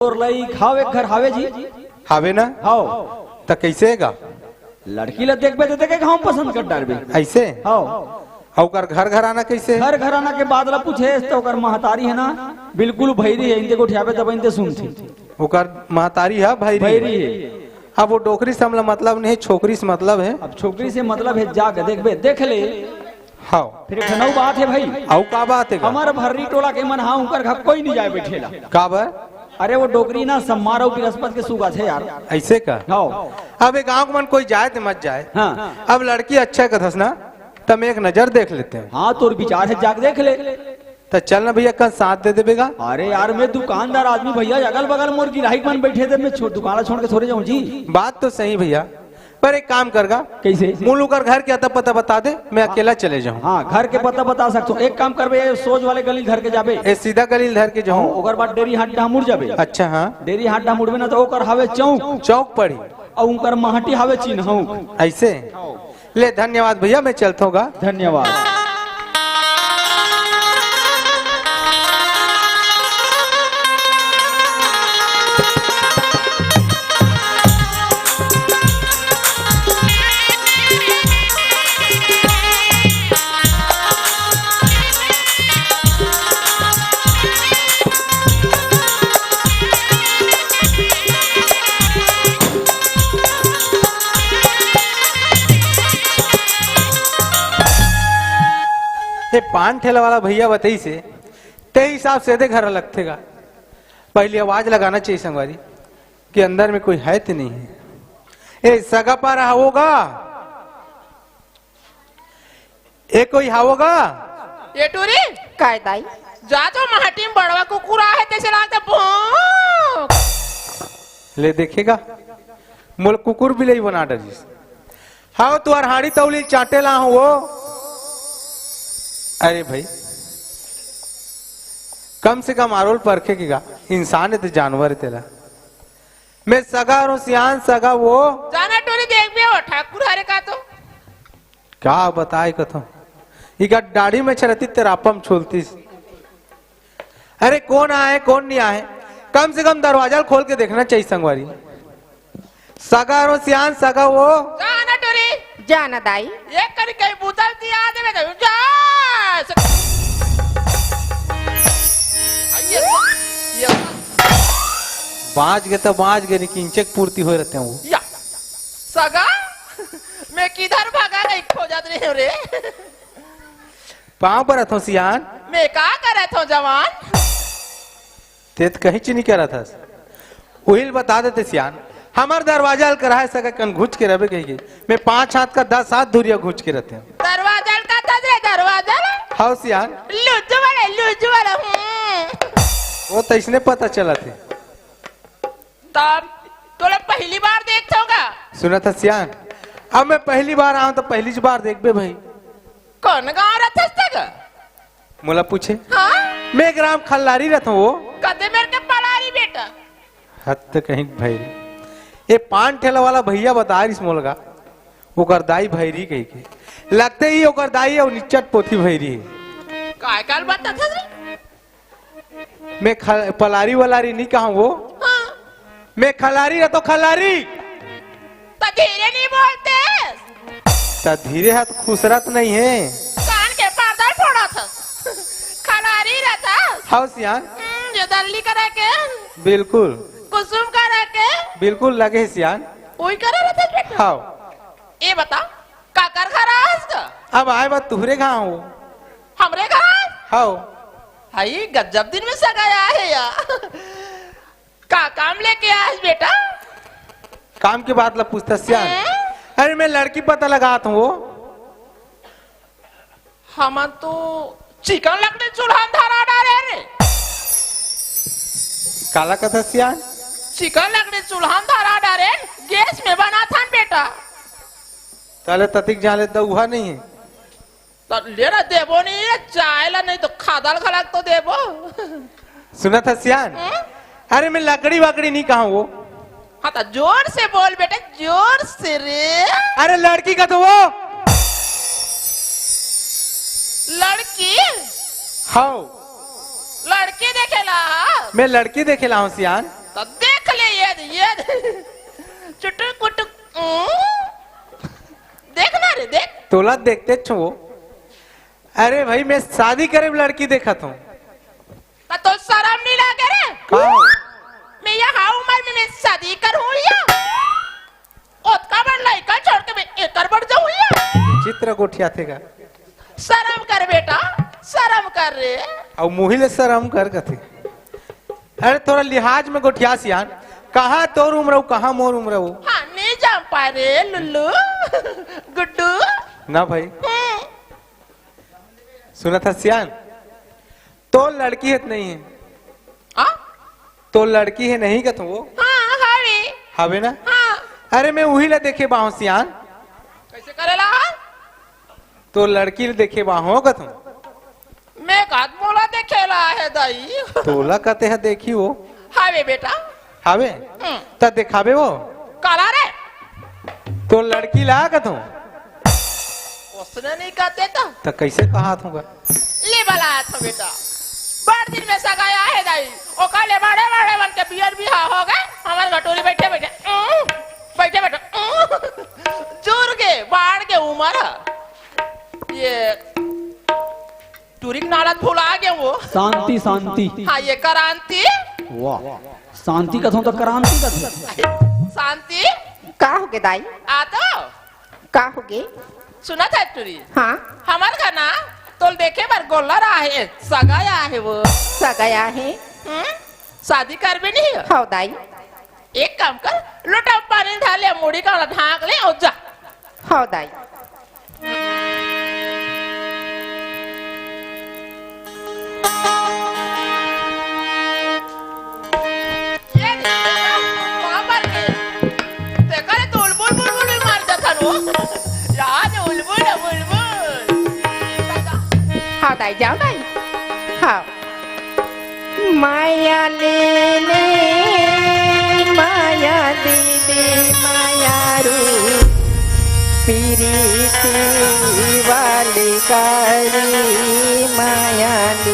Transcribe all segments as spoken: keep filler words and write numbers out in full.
तोर लइक हावे, घर हावे जी। हावे ना? हाव। त कइसे हे गा? लड़की ला देखबे त देखे हम पसंद कर डारबे। अइसे? हाव। अउ ओकर घर घराना कइसे? घर घराना के बात ला पूछे त ओकर महतारी हे ना, बिल्कुल भैरी हे, इनते गोठियाबे तब इनते सुनथे। ओकर महतारी ह भैरी? भैरी हे। अब वो डोकरी से हमला मतलब नहीं, छोकरी से मतलब हे। अब छोकरी से मतलब हे, जाके देखबे, देख ले। हाव। फिर एक ठन अउ बात हे भाई। अउ का बात हे गा? हमर भर्री टोला के मन हा, उनकर घर कोई नहीं जाए बैठेला। काबर? अरे वो डोकरी ना सम्मार अउ बृहस्पत के सुगाथे यार। अइसे का? हाव। अब ये गांव के मन कोई जाए त मत जाए। हाँ। अब लड़की अच्छा कथस ना, त मैं एक नजर देख लेते हैं। हाँ, तोर विचार हे, जाके देख ले। त चल ना भैया, कल साथ दे देबे गा। अरे यार, मैं दुकानदार आदमी भैया, अगल बगल मोर गिराहिक मन बैठे हे, मैं छो-, दुकान ला छोड़ के थोड़े जाऊं जी। बात तो सही भैया, पर एक काम कर गा। कइसे? मूल ओकर घर के अता पता बता दे, मैं अकेला चले जाहूं। हाँ, घर के पता बता सकथों। एक काम करबे, ये सोज वाले गली धर के जाबे। ए सीधा गली धर के जाहूं। ओकर बाद डेरी हाट डहार मुड़ जाबे। अच्छा, हाँ। डेरी हाट डहार मुड़बे ना त ओकर हावे चौक। चौक पड़ी। अउ उनकर महटी हावे चिन्हौक। अइसे? ले, धन्यवाद भैया, मैं चलथों गा। धन्यवाद। ये पान ठेला वाला भैया बताइस हे, ते हिसाब से दे घर लगथे गा। पहली आवाज लगाना चाहिए संगवारी कि अंदर में कोई है त नहीं है। ए सगा पारा हावो गा? ए कोई हावो गा? ए टूरी, काय दाई? जा तो महटी में बड़वा कुकुर आहे, तइसे लागथे भौंक। ले देखे गा, मोला कुकुर बिलई बना डरिस। हाव, तुहर हाड़ी तौली चाटे ला हूँ वो। अरे भाई, कम से कम आरोल परखे के गा, इंसान हे त जानवर हे तेला। मैं सगा रहूं सियान, सगा वो। जाना टूरी, देखबे वो ठाकुर हरे का तो। का बताए कथों, इका डाड़ी में छरती तेरा पम छोलतीस। अरे कोन आहे, कोन नहीं आहे, कम से कम दरवाजा ल खोल के देखना चाहिए संगवारी। सगा रहूं सियान, सगा वो। जाना टूरी। जाना दाई। एक करी कहीं बोतल दिया देवे तो जा। आइए, ये। बांच गे त बांच गे, नहीं किंचक पूर्ति होए रहते हैं वो। या। सगा? मैं किधर भागा गई, खोजत रहे हो रे? पाँव परत हूँ सियान। मैं का करत हूँ जवान? ते त कहीं चीज नहीं करत हस। उहिल बता देते सियान, हमर दरवाजा ल कराए सगा कन घुच के रहबे कही के। मैं पाँच हाथ का दस हाथ दूरिया घुच के रहते हैं। दरवाजा ल का दस रे दरवाजा ल? हाव सियान। लुज्जू वाले, लुज्जू वाले, हम्म। वो तो इसने पता चला थे। तब तोला पहली बार देखत हूँ गा। सुनत हस सियान, अब मैं पहली बार आऊँ त पहली बार देखबे भाई। कौन गाँव रहत हस तक? मोला पूछे। हाँ? मैं ग्राम खल्लारी रहत हूँ वो। कदे मेर के पलारी बेटा। हद त कहीं भाई। ये पान ठेला वाला भैया बता रिस मोला गा, ओकर दाई भैरी कही के। लगते ही ओकर दाई अउ निच्चट पोथी भैरी हे। काय काल बता था रे? मैं ख-, पलारी वलारी नहीं कहूँ वो। हाँ। मैं खलारी रहतो खलारी। त धीरे नहीं बोलते। त धीरे हाथ खुसरत नहीं है। कान के पर्दा फोड़ा था। खलारी रहता। हाव सियान। हम्म, जो दल्ली करा के। बिल्कुल। कुसुम करा के। बिल्कुल लगे सियान। वही करा रहता बेटा। हाव। ये बता, काकर घर आस का? अब आए बात तुहरे गाँव हो। हमरे घर आस? हाव। हाई गजब दिन में सगा आए हे यार। का काम लेके आए हस बेटा? काम के बात ला पूछता सियान। हैं? अरे मैं लड़की पता लगात हूँ वो। हमन तो चिकन लकड़ी चूल्हा में धरा डारे रे। काला कथा सियान? चिकन लकड़ी चूल्हा में धरा डारे, गैस में बनाथन बेटा। ताले ततिक जाले दउहा नहीं है। त ले रे देबो नहीं रे, चाय ला नहीं तो खादल घलक तो देबो। सुनत हस सियान? हम्म? अरे मैं लकड़ी वकड़ी नहीं कहूँ वो। हाँ त जोर से बोल बेटे, जोर से रे। अरे लड़की कथों वो। लड़की? हाव। लड़की देखेला? मैं लड़की देखेला हूँ सियान। तो देख ले ये, ये चुटुक कुटुक। उं? देख ना रे, देख। तोला देखते छो। अरे भाई, मैं शादी करे लड़की देखत हूँ। तो तोला शरम नहीं लागे रे? का हो? मैं ये हा उम्र में मैं शादी करहूँ या? ओतका बड़ लइका छोड़ के मैं एकर बर जाहूँ या? चित्र गोठियाथे गा। शरम कर बेटा, शरम कर रे। अउ मुही ले शरम कर कथे। अरे थोड़ा लिहाज में गोठिया सियान। कहाँ तोर उम्र हो, कहाँ मोर उम्र हो? हाँ, नहीं जान पाए रे लुल्लू, गुड्डू। ना भाई। हम्म। सुनत हस सियान, तोर लड़की हे त नहीं हे? आ? तोर लड़की हे नहीं कथों वो? हाँ, हवे। हवे ना? हाँ। अरे मैं उही ला देखे बाहों सियान। कैसे करेला? तोर लड़की ला देखे बाहों कथों। मैं कात मोला देखेला हे दाई। तोला कते ह देखी वो? हवे बेटा। हवे? हम्म। त देखाबे वो? काला रे? तोर लड़की ला कथों। ओसने नहीं कहते तो। त कैसे कहात हूँ गा? ले बलात हूँ बेटा। बड़ दिन में सगाई आहे दाई। ओकर ले बड़े बड़े मन के बियर बिहा हो गए। हमर घर टूरी बैठे बैठे, उं, बैठे बैठे, उं, जुर गे, बाढ़ गे उमर ह। ये टूरी के नाला भुला गे वो। शांति, शांति। हाँ, ये क्रांति। वाह, शांति कथों तो क्रांति कथों। शांति। का हो गे दाई? आ तो। का हो गे? सुनत हे टूरी? हाँ। हमर घर ना तोल देखे बर गोल्लर आहे, सगाई आहे वो। सगाई आहे? हम्म? शादी करबे नहीं? हव दाई। एक काम कर, लोटा पानी ढाल ले, मुड़ी का ढांक ले अउ जा। हव दाई। ये रे, बाबा रे, तेकरे तो उलबुल बुलबुल भी मार देथन वो। यार, उलबुल, उलबुल। हाँ, दाई, जाओ, दाई। हाँ। माया ले ले, माया दे दे, माया रू। पीरिती वाली कारी माया ली।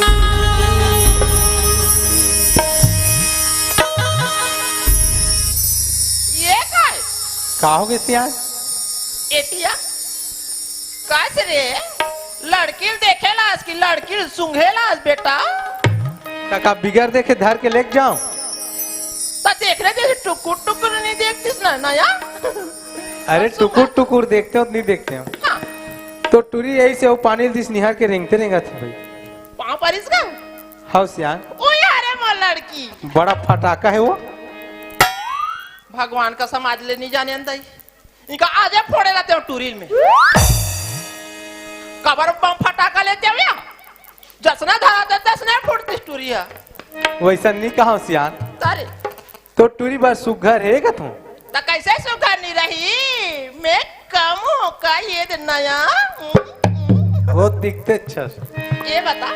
ये काय? का हो गे सियान? एतिया? कस रे? लड़की ल देखे लास कि लड़की ल सूंघे लास बेटा? त का बिगर देखे धर के लेके जाओ? त देख रे, जैसे टुकुर टुकुर नहीं देखतीस ना, नया? अरे, टुकुर टुकुर देखते हो, नहीं देखते हो? हाँ। तो टूरी यही से वो पानी दिस निहार के रेंगते रेंगत हे भाई। पाँव परिस का? हव सियान। ओ यारे, मोर लड़की। बड़ा फटाका हे वो। भगवान का समाज ले नहीं जाने अंदर। इनका आजे फोड़े रहते हो टूरी में। कबर बम फटाका लेते हो या? जसना धरा दे, तसने फूटतीस टूरी ह। वैसा नहीं कहा सियान। अरे। तो टूरी बड़ सुघर हे कथों। त कैसे सुघर नहीं रही? मैं कम हो का ये दे नया? वो दिखते अच्छा। ये बता,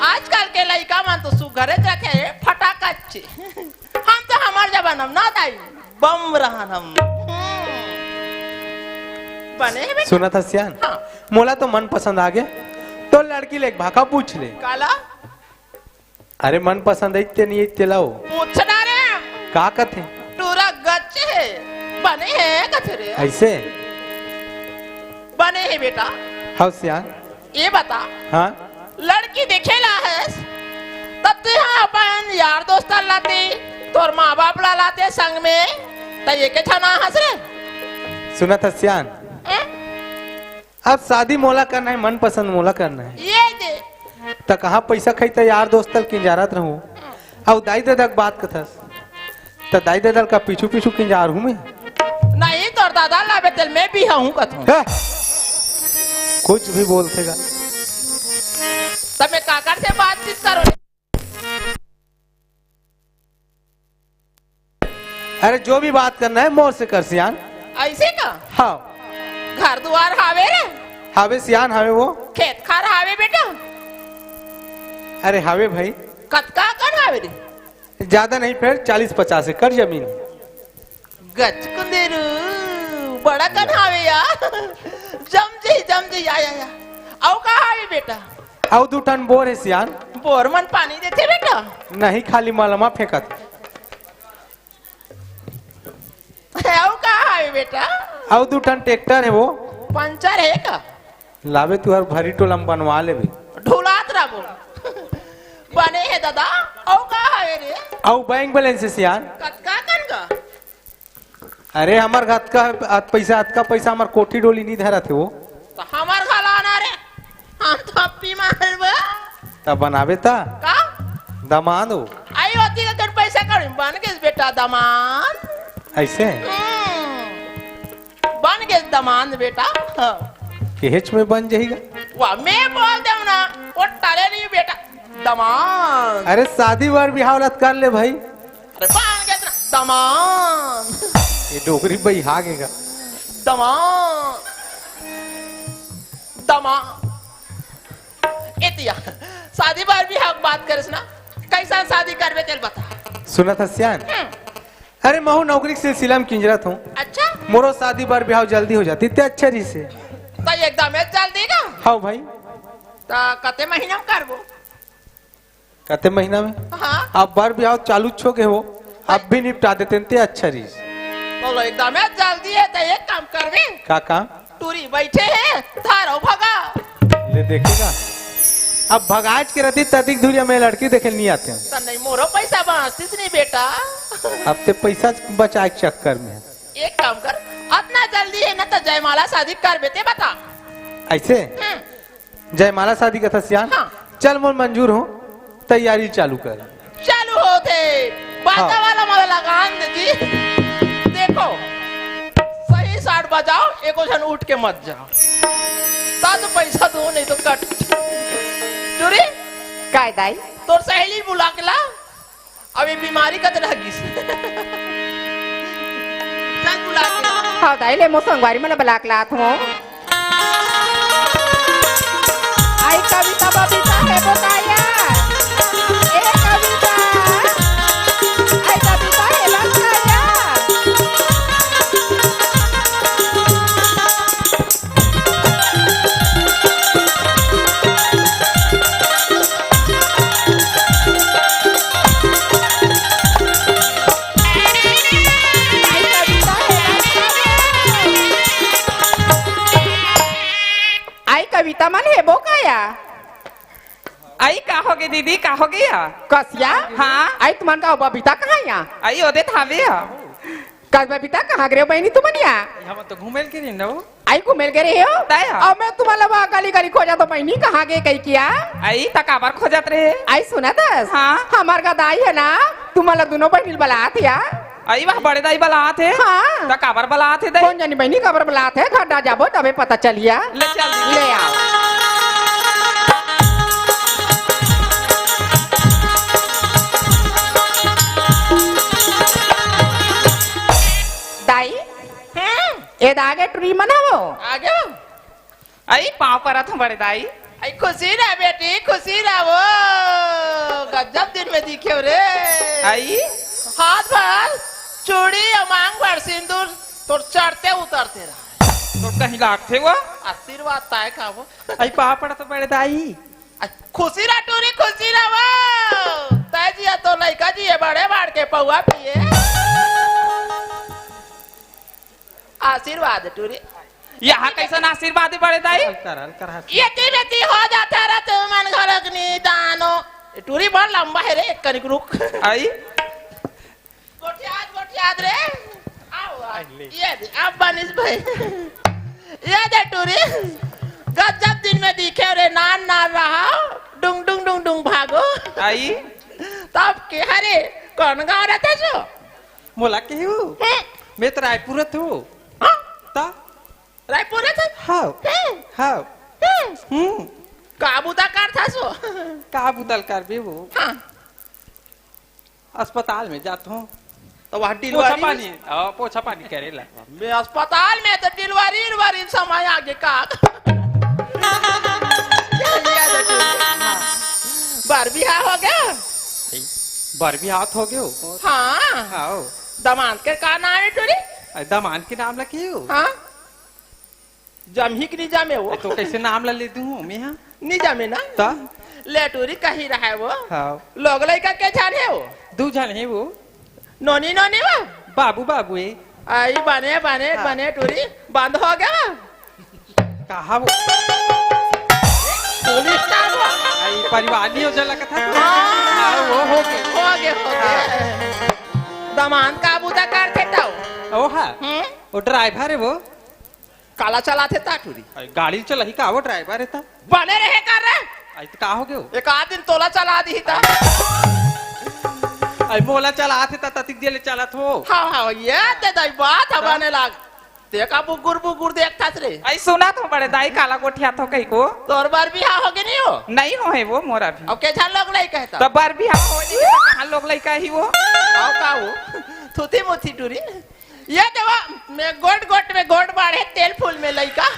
आजकल के लइका मन तो सुघरे रखे, फटाका अच्छे। हम तो हमर जमाना में ना दाई, बम रहन हम। हम्म। बने हे बेटा? सुनत हस सियान? हाँ। मोला तो मन पसंद आ गे, तो लड़की ले एक भाखा पूछ ले। काला? अरे मन पसंद हे ते नहीं हे ते लाओ। पूछना रे। का कथे? टूरा गच हे। बने हे कथे रे? ऐसे? बने हे बेटा। हव सियान। ये बता। हाँ? लड़की देखे ला हस, त तेहा अपन यार दोस्त लाते, तोर माँ बाप ला लाते संग में, त ये के छना हस रे? सुनत हस सियान? हम्म? अब शादी मोला करना हे, मनपसंद मोला करना हे। ये दे। त कहाँ पैसा खाई त यार दोस्त ल किंजारत रहूं। अउ दाई ददा के बात कथस, त दाई ददा ल का पीछू पीछू किंजारहूं मैं? नहीं, तोर दादा लाबे तेल मैं बिहाहूं कथों। हे? कुछ भी बोलथे गा। त मैं काकर से बातचीत करों? अरे जो भी बात करना हे मोर से कर सियान। ऐसे का? हाँ। घर दुआर हावे रे? हावे सियान, हावे वो। खेत खार हावे बेटा? अरे हावे भाई। कतका अकन हावे रे? ज्यादा नहीं, फेर चालीस पचास एकड़ जमीन। गच कुंदेरू, बड़ा कन हावे यार। जम जही, जम जही, या, या, या। अउ का हावे बेटा? अउ दू ठन बोर हे सियान। बोर मन पानी देथे बेटा? नहीं, खाली मलमा फेंकत। बेटा। अउ दू ठन ट्रैक्टर हे वो। पंचर हे का? लाबे तुहर भरी टोला म बनवा लेबे। ढुलात रबो। बने हे दादा। अउ का हवे रे? अउ बैंक बैलेंस हे सियान। कतका कन का? अरे हमर घर का अत पैसा, अतका पैसा हमर कोठी डोली नी धरत हे वो। त हमर घर आना रे। हम तो अप्पी मारबो। त बनाबे त? का? दमांद हो। आई होती का कन पैसा कौड़ी बन गेस बेटा दमांद। ऐसे? हम्म। बन गेस दमांद बेटा। हाँ। केहेच में बन जाही गा। वाह, मैं बोल देव ना, वो टले नहीं बेटा। दमांद। अरे शादी बर बिहाव ला त कर ले भाई। अरे बन गेस ना, दमांद। ये डोकरी बइहा गे गा। दमांद। दमांद। एतिया, शादी बर बिहाव के बात करेस ना, कइसन शादी करबे तेला बता। सुनत हस सियान? हम्म। अरे महूं नौकरी के सिलसिला म किंजरत हंव। अच्छा? मोरो शादी बर बिहाव जल्दी हो जातिस त अच्छा रहिसे। त एकदमे जल्दी ना? हव भाई। त कते महीना म करबो? कते महीना में? हाँ। अब बर बिहाव चालूच होगे हे वो, अब भी निपटा देतेन ते अच्छा रहिस। बोलो, एकदमे जल्दी हे, त एक काम करबे। का काम? टूरी बइठे हे, धर अउ भगा। ले देखे गा, अब भगाएच के रहितिस त अतिक दूरिहा में लड़की देखे ल नी आतेंव। त नहीं, मोरो पैसा बांचतिस नहीं बेटा। अब ते पैसा बचाए के चक्कर में। एक काम कर, अतना जल्दी हे ना, त जयमाला शादी करबे ते बता। ऐसे? हम्म। जयमाला शादी कथस सियान? हाँ। चल मोर मंजूर हो, तैयारी चालू कर। चालू होत हे, बाजा हाँ। वाला मोला लगान दे जी। देखो, सही साठ बजाओ, एको झन उठ के मत जाओ। त तो पैसा दो, नहीं तो कट। टूरी, काय दाई? तोर सहेली बुला के ला। अब ये बीमारी कते रह गिस। चल बुला के। हव दाई, ले मोर संगवारी मन ला बला के लात हंव। आई कविता, बबीता हे बोकाया। ए कविता, आई कविता हे बोकाया। आई कविता मन हे बोकाया। आई का होगे दीदी, का होगे या? कसिया? हाँ। आई तुमन का बबीता कहाँ या? आई ओदे थावे या। कस बबीता कहाँ गे रेहेव बहिनी तुमन या? हम तो घूमे ल गे रेहेन वो। आई घूमे ल गे रेहेव? तय हा। अब मैं तुमन ला गली गली खोजत हंव बहिनी कहाँ गे कहिके। आई त काबर खोजत रहे? आई सुनत हस? हाँ। हमर गा दाई हे ना, तुमन ला दूनों बहिनी ला बलात हे या। आई वाह, बड़े दाई बलात हे? हाँ। त काबर बलात हे दाई? कोन जनी बहिनी काबर बलात हे, घर डा जाबो तभे पता चलही या। ले चल दीदी। ले आ। दाई, हम्म। ए दागे टूरी मन हवो। आगे। आई पाँव परत हंव बड़े दाई। आई खुशी रह बेटी, खुशी रह वो। गजब दिन में दिखेव रे। आई? हाथ भर चूड़ी अउ मांग भर सिंदूर तोर चढ़ते उतरते रहा। तोर कहीं लागथे वो? आशीर्वाद ताय का वो। आई पाँव परत हंव बड़े दाई। आई खुशी रह टूरी, खुशी रह वो। तय जिया तो लइका जिए बड़े बाढ़ के पौवा पिए। आशीर्वाद टूरी। यहाँ कइसन आशीर्वाद हे बड़े दाई? हल्का रह, हल्का रह। एती बेती हो जाथे रे तुमन घलो के निदानो। टूरी बड़ लंबा हे रे, एक कनिक रुक। आई? गोठियात, गोठियात रे। आओ, आओ। आई ले। ये दे, अब बनिस भाई। ये दे टूरी। गजब दिन में दिखेव रे, नान नान रहा। डुंग, डुंग, डुंग, डुंग भागो। आई? तब के, अरे, कोन गाँव रहिथस? मोला केहेव? हम्म। मैं तो रायपुर रहिथंव। हाँ? त? रायपुर रहिथस? हव। हम्म। हव। हम्म। हम्म। का बुता करथस वो? का बुता ल करबे वो? हाँ। अस्पताल में जाथंव। त वहाँ पोछा delivery? पानी, हाँ, पोछा पानी करे ला। मैं अस्पताल में त delivery, delivery समय आगे का। बर बिहाव होगे? बर बिहाव होगे हो? हाँ। हाँ। दमांद के का नाम हे टूरी? अरे, दमांद के नाम ला केहेव? हाँ। जमही कि नी जमे वो? अरे, त कइसे नाम ला ले दूँ मैं, हाँ? नी जमे ना? त? ले टूरी कही रहा हे वो। हाँ। लोग लइका के झन हे वो? दू झन हे वो। नोनी नोनी वो? बाबू बाबू हे। आई बने बने हाँ। बने टूरी बंद हो गया। कहा वो? पुलिस का वो? आई परिवार नहीं हो जा लगता था। हाँ, वो हो गए। हो गए, हो गए। दमान का बुता करथे तव? ओ हाँ। हम्म? वो ड्राइवर है वो। काला चलाथे ता टूरी? आई गाड़ी चलाही का वो ड्राइवर है ता? बने रहे कर रे। आई तो का हो गयो? एक आध दिन तोला चला दी ता। आई मोला चलाथे ता ततिक दिया ले चलत हो। हाँ, हाँ, ये ते दाई बात है हाँ। बने लाग। ते का बुगुर बुगुर देखथस रे? आई सुना तो बड़े दाई काला गोठिया थो कही को। तोर बर बिहाव हो गे नहीं हो? नहीं हो है वो मोरा भी। अब के झन लोग नहीं कहता? तो बर बिहाव हो नहीं तो कहाँ लोग लइका ही वो? आओ का वो? थुथी मुथी टूरी। ये देवा, मैं गोट गोट में गोट बाढ़े तेल फूल में लइका।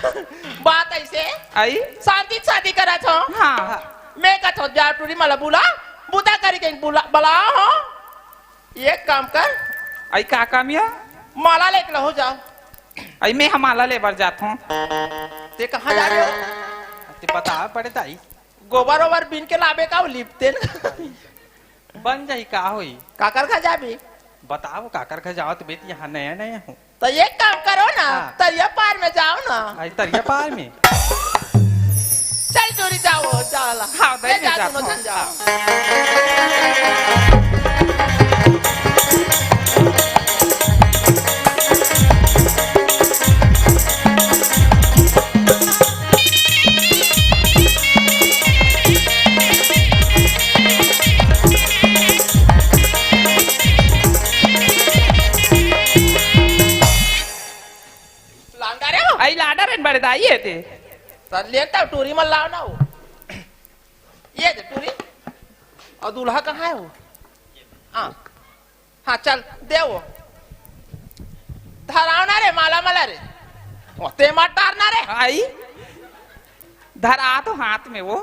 बात ऐसे। आई? शांति से शादी करा थो। हाँ। मैं का थो जा टूरी मला बुला, बुता करी कहीं बुला, बुला हो। एक काम कर। आई का काम या? माला लेके लहो जाओ। आई मैं हम माला ले बर जात हूँ। ते कहाँ जा रहे हो? ते बता पड़े ताई। गोबर ओबर बीन के लाबे का लिपते न। बन जाही का होई? काकर घर जाबी? बताओ काकर घर जाओ तो बेटी यहाँ नया नया हूँ। तो एक काम करो ना, हाँ। तरिया पार में जाओ ना। आई तरिया पार में? चल टूरी जाओ, जाओ ला। हाँ, ले दही जा जात दोनों हूँ। जन जाओ। लांडा रे हो? आई लाडा रे बड़े दाई है ते। सर लेता टूरी मत लाओ ना हो। ये दे टूरी। और दूल्हा कहाँ है वो? हाँ। हाँ, चल, दे वो। धराओ ना रे, माला माला रे। ओ, ते मत डारना रे। आई। धरा तो हाथ में वो।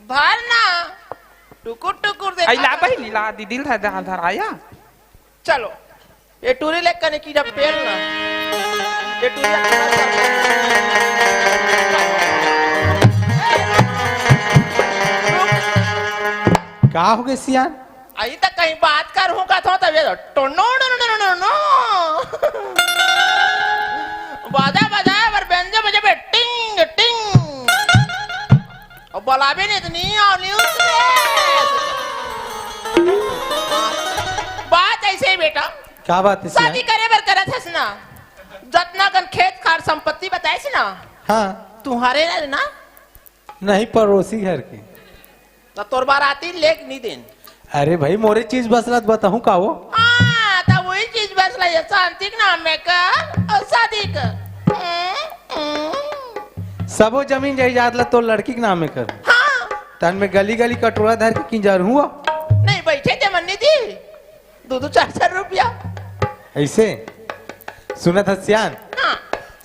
धर ना। टुकुर टुकुर देख। आई ला बहिनी, ला दीदी, ला धरा, धराया। चलो। ये टूरी ले कने की जब पेल ना। ये टूरी ले कने का हो गए सियान? आई तक कहीं बात कर हूँ कथो तब ये टोनो नो नो नो नो नो। बाजा बाजा बर बेंजो बजे बे टिंग टिंग। और बलाबे नहीं तो नहीं आओ नहीं उसने। बात ऐसे ही बेटा। क्या बात है सियान? शादी करे बर करत हस ना, जतना कन खेत खार संपत्ति बताइस ना, हाँ। तुम्हारे ना रे ना? नहीं, पड़ोसी घर के। तो तोर बाराती लेग नहीं देन। अरे भाई, मोरे चीज बसला त बताहूँ का वो? हाँ, तो वही चीज बसला, ये शांति के नाम में कर और शादी कर। हम्म, हम्म। सबो जमीन जायदाद ला तोर लड़की के नाम में कर। हाँ। तन में गली गली कटोरा धर के किंजर हुआ। नहीं बैठे ते मन्नी दी। दो दो चार चार रुपया। ऐसे? सुनत हस सियान? हाँ।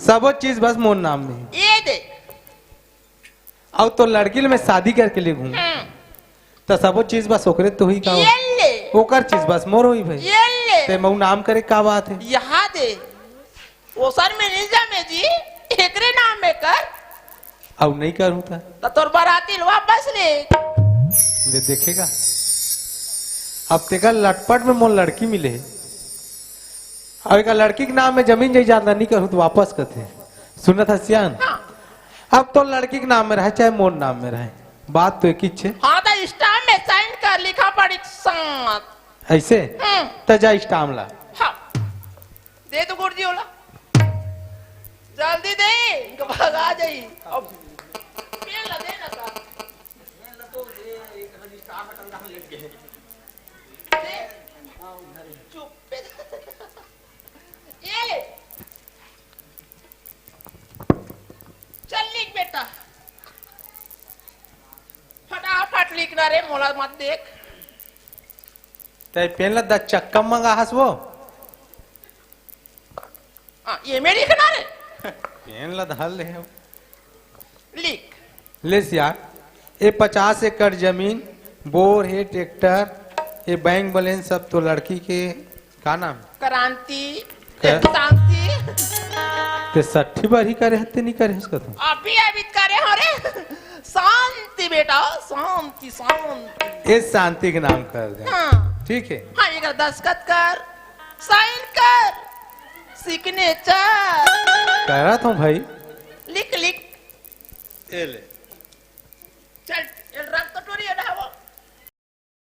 सबो चीज बस मोर नाम में। ये दे। अउ तो लड़की ले मैं शादी करके ले घूम। हाँ। तो सबो चीज बस ओकरे तो हुई का हो? ये ले। ओकर चीज बस मोर हुई भाई। ये ले। ते मऊ नाम करे का बात है? यहाँ दे। ओसर में नहीं जामे जी, एकरे नाम में कर। अउ नहीं करूँ त? त तोर बराती ल वापस ले। ले देखेगा। अब तेकर लटपट में मोर लड़की मिले। अब एक लड़की के नाम में जमीन जायदाद नहीं करूँ त वापस कथे। सुनत हस सियान? हाँ। अब तो लड़की के नाम में रहे चाहे मोर नाम में रहे, बात तो एक ही छे। हाँ, तो स्टाम्प में साइन कर, लिखा पढ़ी साथ। ऐसे? हम्म। त जा स्टाम्प ला। हाँ। दे तो गुरुजी ओला। जल्दी दे, इनका भगा जाई। अब पेन ला दे ना साहब। दे। चुप पे। ये ले। चल लिख बेटा। फटाफट लिखना रे, मोला मत देख। तै पेन ला दस चक्का मंगा हस वो? हाँ, ये में लिखना रे। पेन ला धर ले हो। लिख। ले सिया, ए पचास एकड़ जमीन, बोर हे, ट्रैक्टर, ये बैंक बैलेंस सब तो लड़की के का नाम? क्रांति, का? एक शांति। ते सट्ठी बार ही करे हत्ते नहीं करे हस कथो। अभी अभी करे हो रे। शांति बेटा, शांति, शांति। ए शांति के नाम कर दे। हाँ। ठीक है। हाँ, एक दस्तखत कर, साइन कर। सिग्नेचर। करा था भाई। लिख लिख। ए ले।